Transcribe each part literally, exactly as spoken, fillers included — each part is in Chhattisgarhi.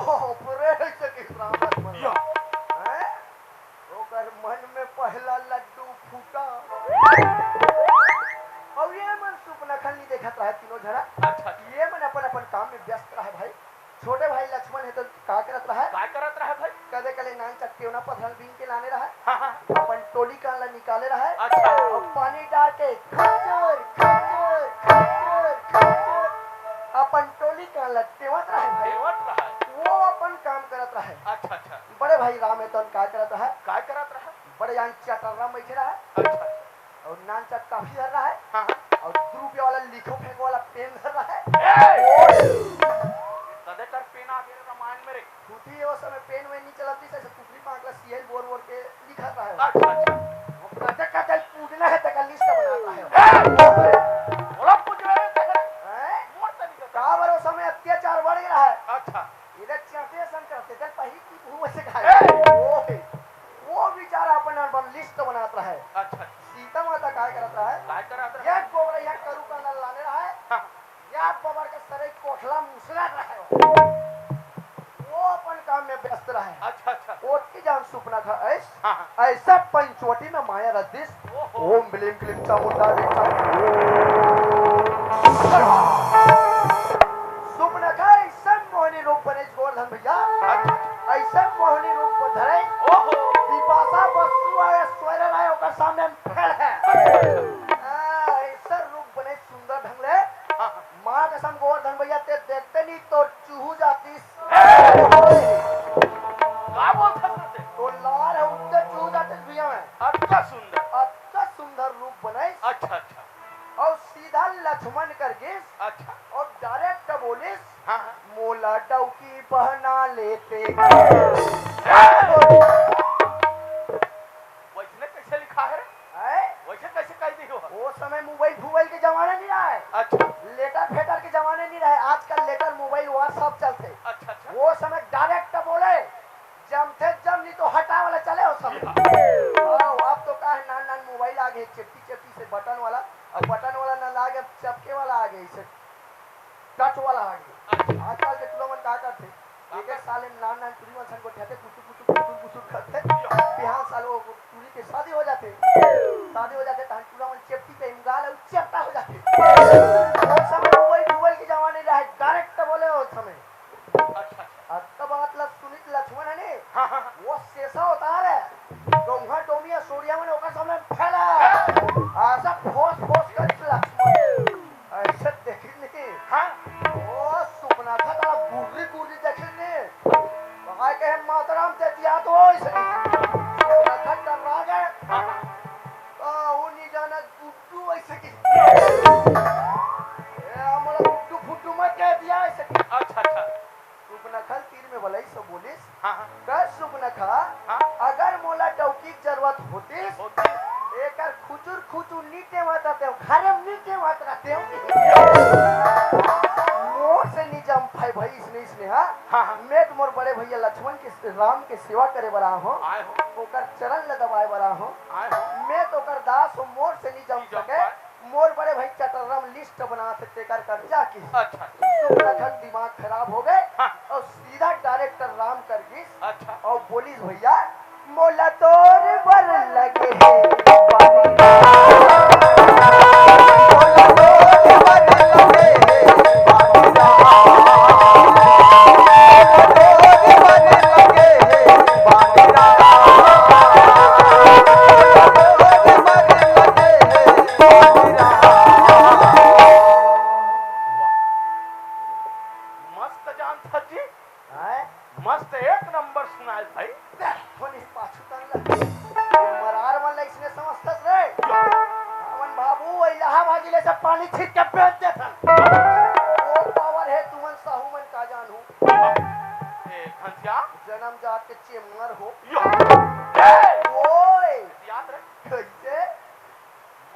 बाप रे, ऐसे कहिस राम लक्ष्मण। या। हैं? ओकर मन में पहला लड्डू फूटा। अउ ये मन सुपनखा ल नइ देखत रहय तीनों झना। अच्छा, अच्छा। ये मन अपन-अपन काम में व्यस्त रहय भाई। छोटे भाई लक्ष्मण हे तो का करत रहय? का करत रहय भाई? कदे कले नान चट्टेवना पथरा ल बीन के लाने रहय। हाँ, हाँ। अपन टोली कान ला निकाले रहय। अच्छा। अउ पानी डार के खचर, खचर, खचर, खचर अपन टोली कान ला टेवत रहय भाई। टेवत रहय। वो अपन काम करत रहय। अच्छा, अच्छा। बड़े भाई राम एतन का करत रहय? का करत रहय? बड़े जान चटर्रा बइठे रहय। अच्छा। अउ नान चट काफी धर रहय। हाँ, हाँ। अउ दू रुपया वाला लिखो फेंको वाला पेन धर रहय। ए! ओए! कदे कर पेन आ गे रे रामायण में रे। फूटी ओ समय पेन वेन नइ चलत रहिस, ऐसे कुकरी पांक ला सियाइल बोर बोर के लिखत रहय। अच्छा, अच्छा। वो कदे कदे पूजना हे तेकर लिस्ट बनात रहय। ए! ओला पूजवे रे तेकर। हैं? मोर तनी का। का बर ओ समय अत्याचार बढ़ गे रहय। अच्छा। इधर चाटे सन करते, इधर पहिली की भूआ से खाए। ए! ओए! वो बेचारा अपन अपन लिस्ट बनात रहय। अच्छा। सीता माता काय करत रहय? काय करत रहय? ये गोबरैया करू कांदा लाने रहय। हाँ। या बबर के सरई कोठला मुसरत रहय। वो अपन काम में व्यस्त रहय। अच्छा, अच्छा। ओतकी जान सुपनखा अइस, हाँ, हाँ। अइसा पंचवटी में माया रख दिस। ओहो। ओम ब्लीम क्लीम चामुंडा रे चामुंडा। सुपनखा अइसन मोहनी रूप बने गोवर्धन भैया। अच्छा। अइसन मोहनी रूप धरे। ओहो। बिपाशा बसु आय, स्वैर आय, ओकर सामने फेल हे। अच्छा। आ, अइसन रूप बने सुंदर ढंग ले। हाँ, हाँ। माँ कसम गोवर्धन भैया ते देखते नहीं तो चूहू जातिस। का बोलत हस रे? तो लार हे उत्ते चूहू जातिस भैया मैं। अतका सुंदर। अतका सुंदर रूप बनाइस। अच्छा, अच्छा। अउ सीधा लक्ष्मण कर गिस। अच्छा। अउ डायरेक्ट बोलिस, हाँ, हाँ। मोला डौकी बहना लेते। वइसने कइसे लिखा हे रे? हैं? वइसे कइसे कहि दिही हो? ओ समय मोबाइल फुबाइल के जमाना नइ रहय। अच्छा। लेटर फेटर के जमाना नइ रहय। आजकल लेटर, मोबाइल, WhatsApp चलथे। अच्छा, अच्छा। ओ समय डायरेक्ट बोले, जमथे जम, नइ तो हटा वाला चले ओ समय। हाँ। हाँ, अब तो का हे, नान नान मोबाइल आ गे, चेपटी चेपटी से बटन वाला, अउ बटन वाला नइ लागे, अब चपके वाला आ गे, अइसे टच वाला आ गे। अच्छा। आजकल के टूरा मन का करथे, एक एक साल में नान नान टूरी मन संग गोठियाथे, कुचुर कुचुर कुचुर कुचुर करथे। बिहान साल ओ टूरी के शादी हो जाथे, शादी हो जाथे, तहन टूरा मन चेपटी के इमगाल अउ चेपटा हो जाथे। ओ समय मोबाइल फुबाइल के जमाना नइ रहय, डायरेक्ट बोले ओ समय। अच्छा, अच्छा। अतका बात ला सुनिस लक्ष्मण हे ने, हाँ, हाँ, हाँ। वो सेसा होता रे, गौहा डोमिया सोड़िया मन ओकर सामने फैला। हाँ। अइसा फोस फोस करिस लक्ष्मण। अइसे देखिस नहीं। हाँ। ओ सुपनखा ता गुर्री गुर्री देखिस नहीं। काय कहे माता राम ते दिया तो अइसे। सुपनखा डर्रा गे। हाँ, हाँ। तो वो नइ जानय गुड्डू अइसे कहि। ए, मोला गुड्डू फुड्डू मत कहि दिया अइसे कहि। अच्छा, अच्छा। सुपनखा ल तीर में बलाइस अउ बोलिस, हाँ, हाँ। कस सुपनखा, हाँ। अगर मोला डौकी के जरूरत होतिस, होतिस। एकर खुचुर खुचुर नइ टेवत रहतेंव, घरे में नइ टेवत रहतेंव। मोर से नइ जम पाय भई इसने, इसने, हाँ? हाँ, हाँ। मैं तो मोर बड़े भैया लक्ष्मण के, राम के सेवा करे बर आए हों। आए हों। ओकर चरण ल दबाए बर आए हों। आए हों। मैं तो ओकर दास हों, मोर से नइ जम नइ जम सके। पाय। मोर बड़े भाई चटर्रा म लिस्ट बनात हे, तेकर कर जा किस। अच्छा। सुपनखा के दिमाग खराब हो गे। हाँ। अउ सीधा डायरेक्टर राम कर गिस। अच्छा। अउ बोलिस, "भैया, मोला तोर बर लगे हे बानी राम। मोला तोर बर लगे हे बानी राम। मोला तोर बर लगे हे बानी राम। मोला तोर बर लगे हे बानी राम।" वाह। मस्त जानथस जी। हैं? मस्त, एक नंबर सुनाय भाई। देख, थोड़ी पाछू तन लग। मरार मन ला इसने समझथस रे। हमन बाबू, इलाहाबादी ले सब पानी छीट के बेच देथन। वो पावर हे, तुमन साहू मन का जानहू। ए, घनश्याम। जन्मजात के चेमर हो। यो। ए! ओए। याद रे। कइसे?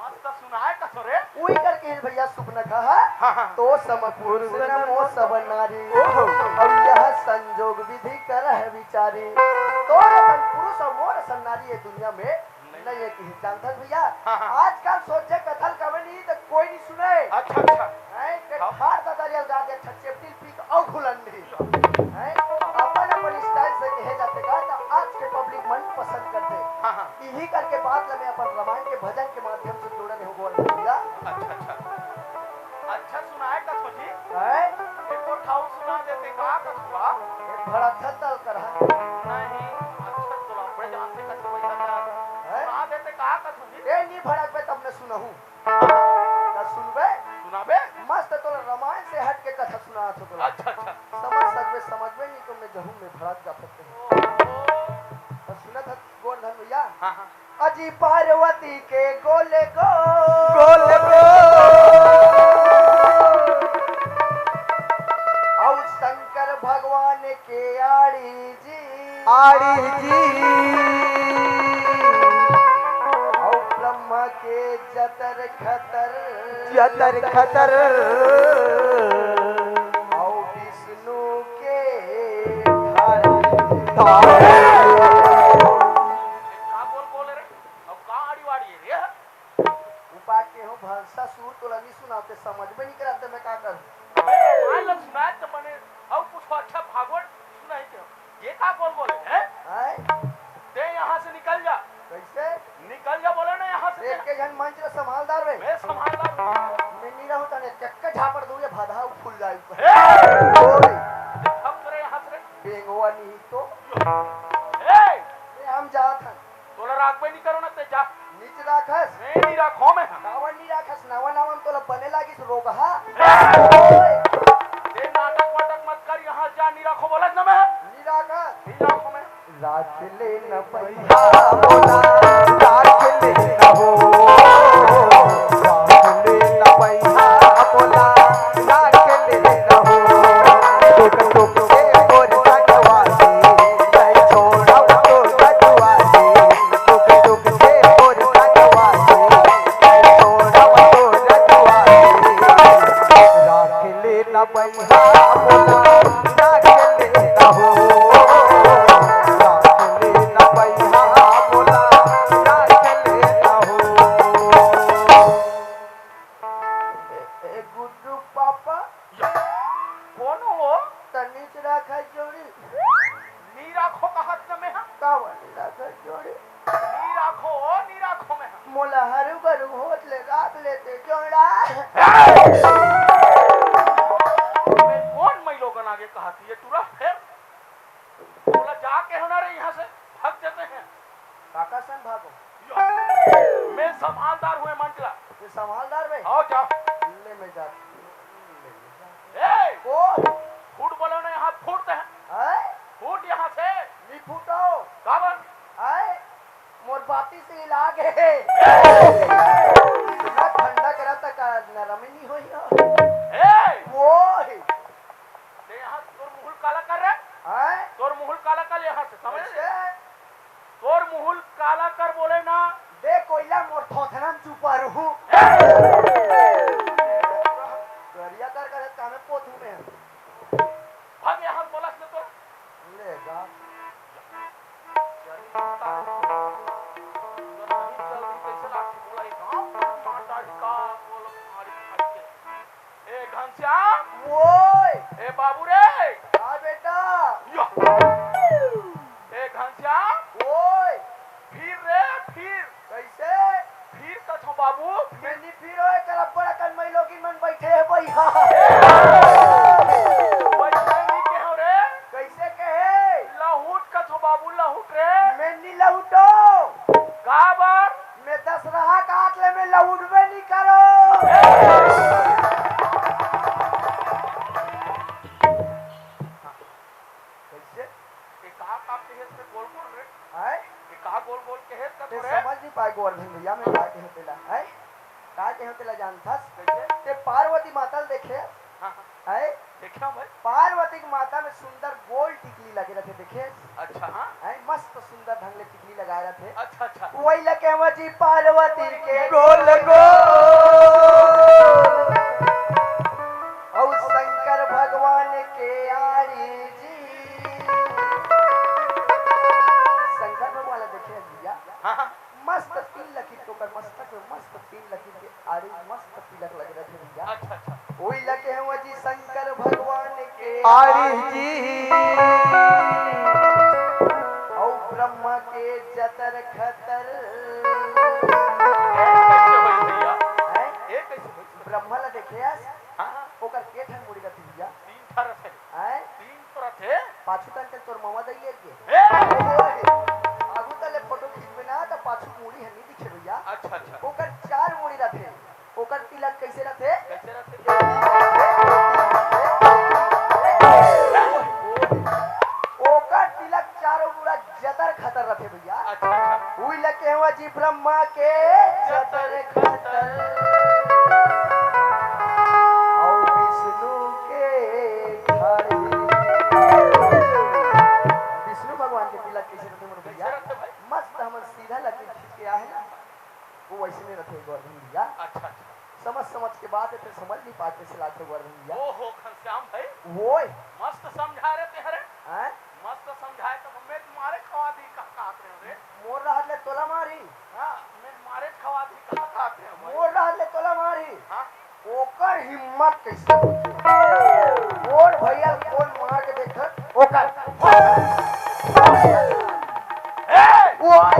मस्त सुनाय कस रे। उही करके हे भैया सुपनखा ह। हाँ, हाँ। तो सम पुरुष न मो सब नारी। ओहो। अउ यह संजोग विधि करह विचारी। तोर सन पुरुष अउ मोर सन नारी ये दुनिया में नहीं। नहीं हे किही। जानथस भैया, हाँ, हाँ। आजकल सोचे कथा ल कबे नहीं त कोई नहीं सुने। अच्छा, अच्छा। हैं, के हाँ। ठार ददरिया ल गा दे, अच्छा चेपटी ल पी के अउ घुलन नहीं। हैं? अब मतलब मैं अपन रामायण के भजन के माध्यम से जोड़े रहे गोवर्धन भैया। अच्छा, अच्छा। अच्छा सुनाए कथो जी। हैं? एक और ठाउर सुना देते का कथुआ? एक भड़क था तल कर है। नहीं, अच्छा तो बड़े जान से कथो भैया का। हैं? सुना देते का कथो जी? ए, नी भड़क पे तब मैं सुनहूँ। का सुनबे? सुनाबे? मस्त तोला रामायण से हट के कथा सुनात हो तोला। अच्छा, अच्छा। समझ सकबे, समझबे नहीं तो मैं जहूँ में भड़क जा सकते हैं। ओहो। तो सुनत हस गोवर्धन भैया? हाँ, हाँ। अजी पार्वती के गोले गोल। गोल गोल। अउ शंकर भगवान के आड़ी जी। आड़ी जी। अउ ब्रह्मा के जतर खतर। जतर खतर। अउ विष्णु के धार। धार। का बोल बोले रे? अब का आड़ी वाड़ी है रे? उपाय के हो भलसा सुर तोला नी सुनाते, समझ में नहीं कराते, मैं का करूं? अरे, रामायण ला सुनाए त बने, अउ कुछ अच्छा भागवत सुनाई के। ये का गोल गोल है, हैं? आय? ते यहाँ से निकल जा। कैसे? निकल जा, बोले ना यहाँ से। एक के झन मंच ला संभालदार रे। मैं संभालदार हूँ। मैं नहीं रहूँ तने चक्कर झापड़ दूँ, ये भाधा फूल जाए ऊपर। ए! ओए! अब करे यहाँ से। बेंगवा नहीं तो। ए! ए, हम जात हन। तोला राखबे नहीं करो ना, ते जा। नीच राखस। नहीं, नहीं राखो मैं। कावन नहीं राखस, नवा नवा में तोला बने लागिस रोगहा। ए! ओए! ये नाटक वाटक मत कर, यहाँ जा, नहीं राखो बोलत ना मैं। नहीं राखस। नहीं राखो मैं। राख ले न पैहा मोला, राख ले न हो, राख ले न पैहा मोला, राख ले न हो। टुक टुक के मोर सजवा दे, मैं छोड़ब तो सजवा दे। टुक टुक के मोर सजवा दे, मैं छोड़ब तो सजवा दे। राख ले न पैहा मोला, राख ले न हो, राख ले न पैहा मोला, राख ले न हो। ए, ए, गुड्डू पापा। या, कौन हो? तनीच राखा जोड़ी। नी राखो कहत न में हा। कावा नी राखा जोड़ी? नी राखो, ओ, नी राखो में हा। मोला हरू बरू होत ले राख लेते जोड़ा। ए! मैं कौन मैं लोगन आगे कहत ये टूरा? फिर बोला, जाके हो ना रे यहाँ से, भाग जाते हैं। काका सन भागो। यो, मैं संभालदार हूँ मंच ला। ये संभालदार बे? आओ, जा। ले, मैं जा। ले, मैं जा। ए! ओ! फूट बोलो ना, यहाँ फूटते हैं। हैं? फूट यहाँ से। नहीं फूटो। काबर? हैं? मोर बाती से इलाज है। ए! इतना ठंडा करा तक नरम ही नहीं होई हो। ए! वो है। ते यहाँ तोर मुहुल काला कर रे? हैं? तोर मुहुल काला कर यहाँ से, समझ? कैसे? तोर मुहुल काला कर बोले ना। दे कोयला मोर थोथना में चुपा रहू। ए! गरिया कर कर कामे पोथू में। भाग यहाँ से बोलस न तो। ले जा। कैसे लाठी बोला ये गाँव का माटा का बोल मारी खाई के। ए घनश्याम। ओए। ए बाबू रे। हाँ बेटा। या। ए घनश्याम। ओए। फिर रे, फिर। कैसे? फिर कथो बाबू, फिर। मैं नी फिर ओए, कर अब्बड़ अकन मई लोगिन मन बैठे हे बइहा। ए! बैठे नी कहो रे। कैसे कहे? लहुट कथो बाबू, लहुट रे। मैं नी लहुटो। काबर? मैं दसरहा काट ले, मैं लहुटबे नी करो। ए! कैसे? ये का, का कहे थे गोल गोल रे? आय? ये का गोल गोल कहे थे ते तोरे? समझ नहीं पाए गोवर्धन भैया, मैं का कहे तेला, आय? का कहे तेला जानथस? कैसे? ते पार्वती माता ल देखे? हाँ, हाँ। आय? देखा मैं। पार्वती के माता में सुंदर गोल टिकली लगे रथे, देखे? अच्छा, हाँ। आय? मस्त सुंदर ढंग ले टिकली लगाए रथे। अच्छा, अच्छा। वही लगे वो जी पार्वती के गोल गोल। अउ शंकर भगवान के आड़ी जी। शंकर भगवान ला देखे हस भैया? हाँ, हाँ। मस्त तीन लकीर के ओकर मस्तक में मस्त तीन लकीर के आड़ी मस्त तिलक लगे रथे भैया। अच्छा, अच्छा। ओही लगे हवय जी शंकर भगवान के आड़ी जी। अउ ब्रह्मा के जतर खतर। पाछू तन के तोर ममा दई ले गे। ए! ओए, आगू तले फोटो खींचबे ना, त पाछू मुड़ी ह नी दिखे भैया। अच्छा, अच्छा। ओकर चार मुड़ी रथे। ओकर तिलक कइसे रथे? कइसे रथे? ओकर तिलक चारों मुड़ा जतर खतर रथे भैया। अच्छा, अच्छा। उही ल केहेंव जी ब्रह्मा के जतर खतर। अउ विष्णु के घर। विष्णु भगवान के तिलक कइसे रथे मोर भैया? कइसे रथे भाई? मस्त हमन सीधा लकीर खींच के आहे ना, वो वइसने रथे गोवर्धन भैया। अच्छा, अच्छा। समझ, समझ के बात हे, फेर समझ नहीं पाते से लागथे गोवर्धन भैया। ओहो, घनश्याम भाई। ओए। मस्त समझाय रे तें हरे। हैं? मस्त समझाय, त मैं मारे खवा दी, का, का कहत रहे रे? मोर रहत ले तोला मारी। हाँ, मैं मारे खवा दी, का, का कहत रहे भाई? मोर रहत ले तोला मारी। हाँ। ओकर हिम्मत कइसे होथे? मोर भैया कोन मार के देखत, ओकर। ए! ओए!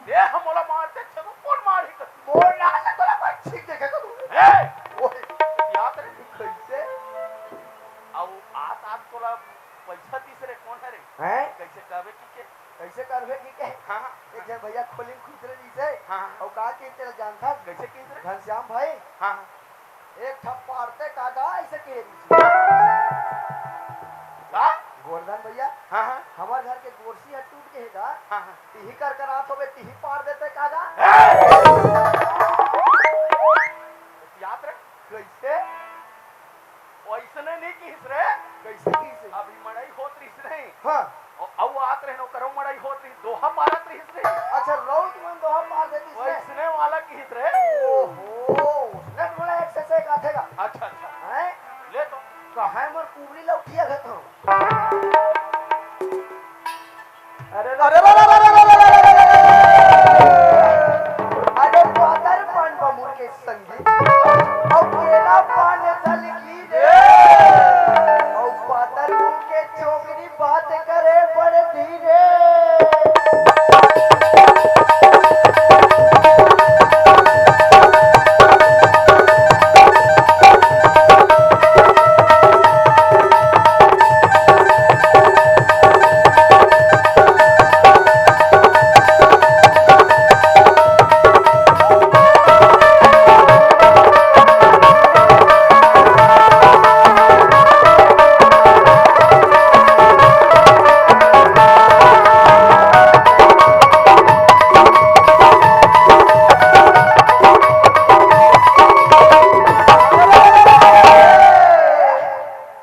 ए, हम ओला मार दे, चलो, कोन मारही कर? मोर नाम ले तोला कोई छींक देखे को तू। ए! ओए! याद रे। कइसे? अउ आत, आत तोला पइसा दिस रे, कोन हरे? हैं? कइसे करबे कि के? कइसे करबे कि के? हाँ, हाँ। एक झन भैया खोली म खुसरे रहिसे। हाँ, हाँ। अउ का कहिस तेला जानथस? कइसे कहिस रे? घनश्याम भाई। हाँ, हाँ। एक ठप्पा पारते का गा, अइसे कहे रहिसे। का? गोरधन भैया, हाँ, हाँ। हमर घर के गोरसी ह टूट गे हे गा। हाँ, हाँ। तिही कर करात होबे, तिही पार देते का गा? ए! याद रे। कइसे? ओइसने नइ किहिस रे। कइसे किहिस? अभी मड़ई होत रिहिस नहीं। हाँ। अउ, अउ आत रहिन, ओकरो मड़ई होत रिहिस, दोहा पारत रिहिस रे। अच्छा, रउत मन दोहा पार देतिस रे। ओइसने वाला किहिस रे। ओहो, उसने थोड़ा एक से, से एक आथे गा। अच्छा, अच्छा। हैं? ले तो। कहाँ मोर कुबरी लौटिया घत हो? अरे, अरे, अरे, अरे, पातर पान बमुर के संगी, अउ केला पान दल की रे, अउ पातर मुंह के चोकरी बात करे बड़ धीरे।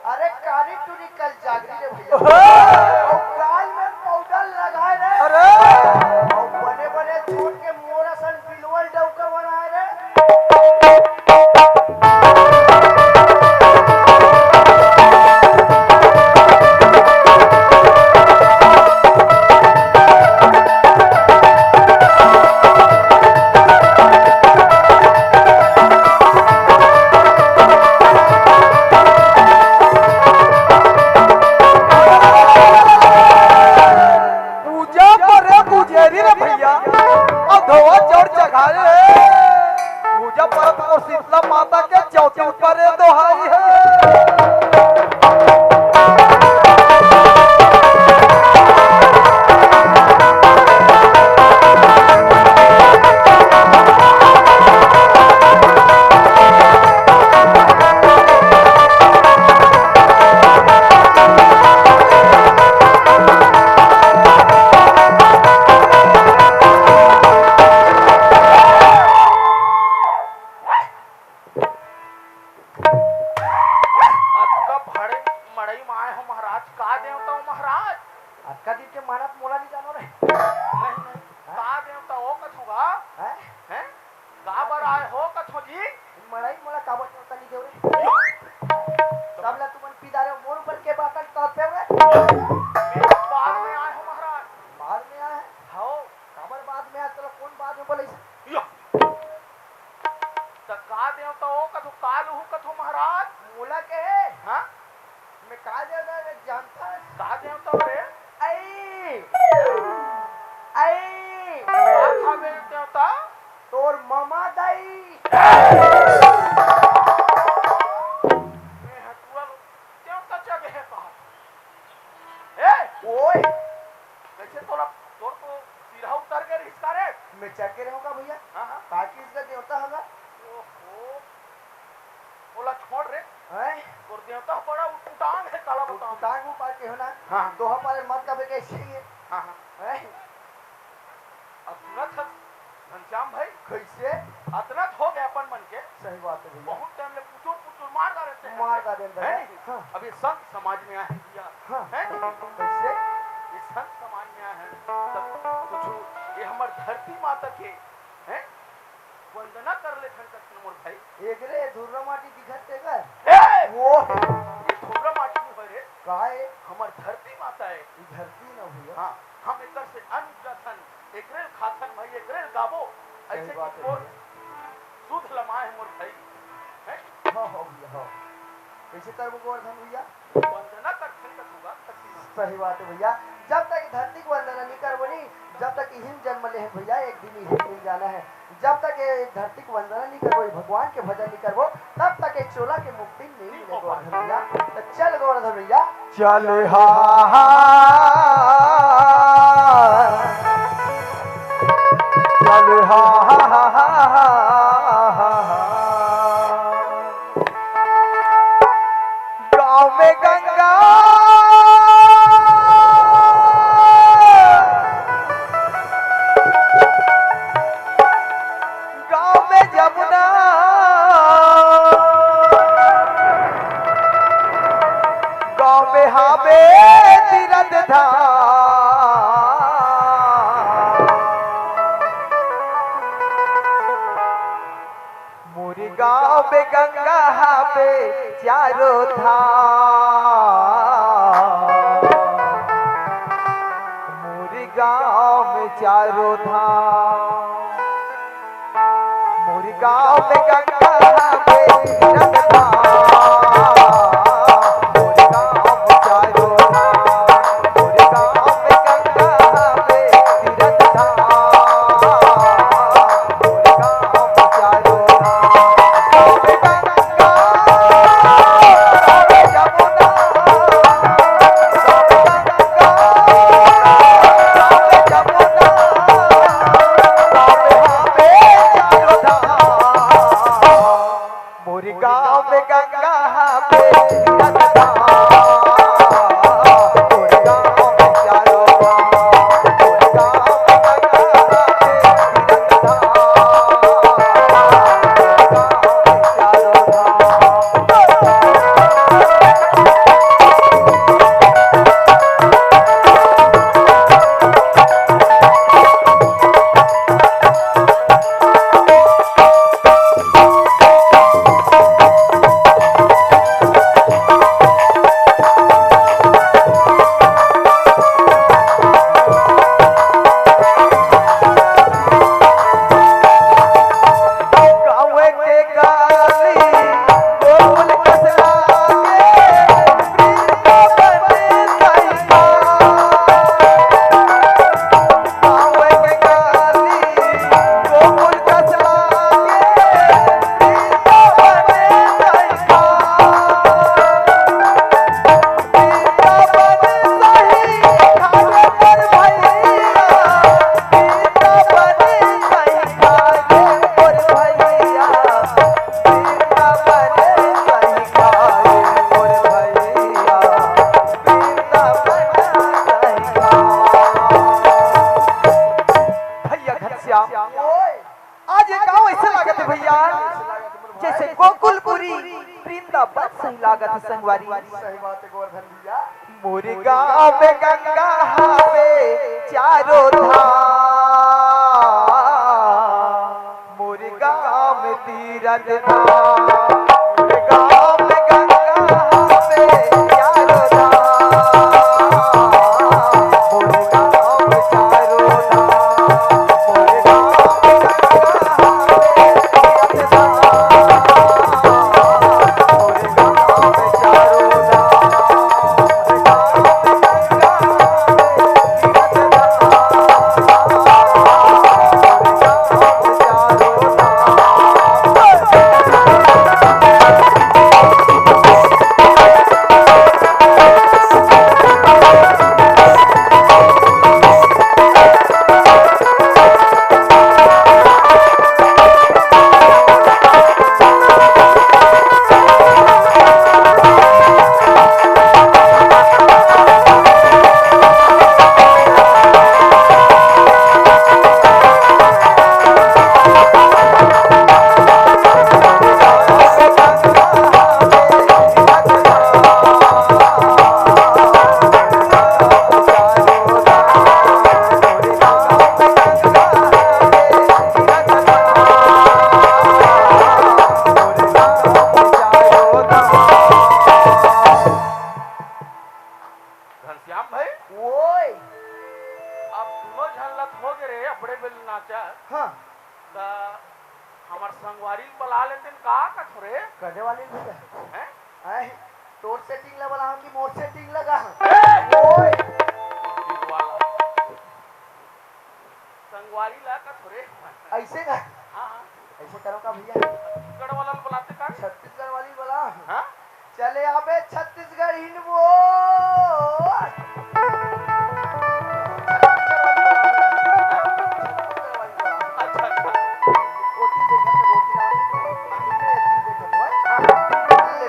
अरे कारी टूरी कल जागरी रे भैया। ओहो! अउ गाल में पाउडर लगाए रे। अरे! अउ बने बने छोट के मोर असन बिलवल डौका बनाए रे। पूजा परे पुजेरी रे भैया, अउ धोवा चाउर चघाए रे। पूजा परत अउ शीतला माता के चौथी परे दोहाई हे। अतका बड़े मड़ई म आए हो महाराज, का देवता हो महाराज? अतका दिन के मानत मोला नहीं जानो रे। नहीं, नहीं। हाँ? का देवता हो कथों गा? हैं? हैं? काबर आए हो कथों जी? मड़ई मोला काबर देवता नहीं देव रे? सब ला तुमन पीदा रे, मोर ऊपर के बातन करते हुए। मैं बाद में आए हो महाराज। बाद में आए? हव। काबर बाद में आए? तोला कोन बाद में बोले? यो। त का देवता हो कथों, का लूहू कथों महाराज? मोला के? हाँ? मैं का देवता रे जानता है? का देवता हो रे? आई! आई! का था बे देवता? तोर ममा दाई! मैं हतुआ लो, देवता चढ़े कहा। उटपुटांग हे, काला बतावंव। उटपुटांग उपाय के हो ना? हाँ, हाँ। दोहा पाले मत कबे कैसे ही है? हाँ, हाँ। हैं? अब सुनत हस घनश्याम भाई? कैसे? अतना तो हो गया अपन मन के। सही बात है भैया। बहुत टाइम ले पुचुर पुचुर मार डारे थे। मार डारे थे। हैं नहीं? हाँ। अब ये संत समाज में आए हैं भैया। हाँ। हैं नहीं? कैसे? ये संत समाज में आए हैं, तब कुछ ये हमर धरती माता के, हैं? वंदना कर लेथन कथन मोर भाई। एकरे धुर्रा माटी दिखत तेकर। ए! वो। ये धुर्रा माटी नहीं होय रे। का है? हमर धरती माता है। ये धरती ना भैया। हाँ, हम एकर से अन्न उपजाथन, एकरे खाथन भाई, एकरे गाबो। सही ऐसे बात कि है मोर भैया। सुध लमाए है मोर भाई। हैं? हाँ, हाँ भैया, हाँ। कैसे करबो गोवर्धन भैया? वंदना करथन त होगा, करथन। सही बात है भैया, जब तक धरती के वंदना नहीं करबो नी, जब तक इही जन्म ले है भैया, एक दिन इही मिल जाना है। जब तक ये धरती के वंदना नहीं करबो, ये भगवान के भजन नहीं करबो, तब तक ये चोला के मुक्ति नहीं मिले गोवर्धन भैया। तो चल गोवर्धन भैया, चल हा, चल हा। गाँव में गंगा, गाँव में जमुना, गाँव में हावे तीरथ धाम। मोर गाँव में गंगा हावे चारों धाम, मोर गाँव में चारों धाम। मोर गाँव में गंगा हावे तीरथ धाम, मोर गाँव में चारों धाम, मोर गाँव में गंगा हावे तीरथ धाम। मोर गाँव में गंगा हावे तीरथ धाम, मोर गाँव में चारों धाम, मोर गाँव में गंगा हावे तीरथ धाम, मोर गाँव में चारों धाम। भैया घनश्याम, ओए। आज ये गांव ऐसे लागत है भैया, जैसे गोकुलपुरी वृंदावन सही लागत है संगवारी। सही बात है गोवर्धन भैया। मोर गांव में गंगा हावे चारों धाम, मोर गांव में तीरथ धाम, मोर गांव में गंगा हावे चारों धाम, मोर गांव में चारों धाम। ओए। अब दुनो झन लत हो गे रे, अबड़े बेर नाचा। हाँ। त हमर संगवारी ल बला लेतेन का कथो रे? करे वाली भी है। हैं? आए, तोर setting ला बलाओ कि मोर setting लगा? ए! ओए। वाला। संगवारी ला कथो रे। ऐसे का? हाँ, हाँ। ऐसे करो का भैया? छत्तीसगढ़ वाला ल बलाते का? छत्तीसगढ़ वाली बला। हाँ? चले आबे छत्तीसगढ़ हिनबो। अच्छा, अच्छा। ओती देखत है, ओती रात में, इन्हें एती देखत है। हाँ, हाँ। ले।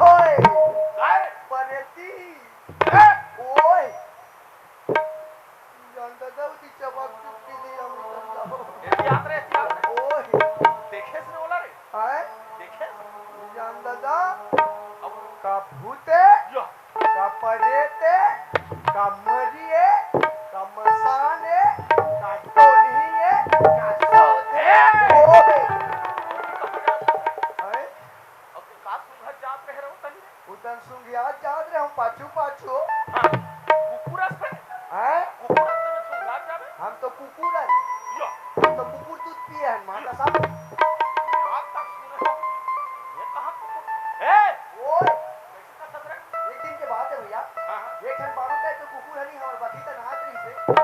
ओए। परेती। ओए। जान दादा, उती चबक चुप पी ली, हम निकल जाओ। एहतियात रे, एहतियात रे। ओए। देखे से ओला रे। आए? देखे से। जान दादा, अब का भूत है? या। का परेत है? का मरी है? का मसान है? का टोलही है? का सोध है? ए! ओए। अभी कहाँ जा? आए? अब तू का सुंघत जात रहे रहो तनी रे? उतन सुंघियात जात रहे हम पाछू पाछू। हाँ, कुकुर अस बे। हैं? कुकुर अस तने सुंघात जाबे? हम तो कुकुर हन। यो। हम तो कुकुर दूध पिए हन, माता साहब। आज तक सुने हो। ये कहाँ कुकुर? ए! ओए! कैसे का ससुरे? एक दिन के बात है भैया। हाँ, हाँ। एक ठन बारू का तो कुकुर हनी हमर बखी त नहात रहिसे।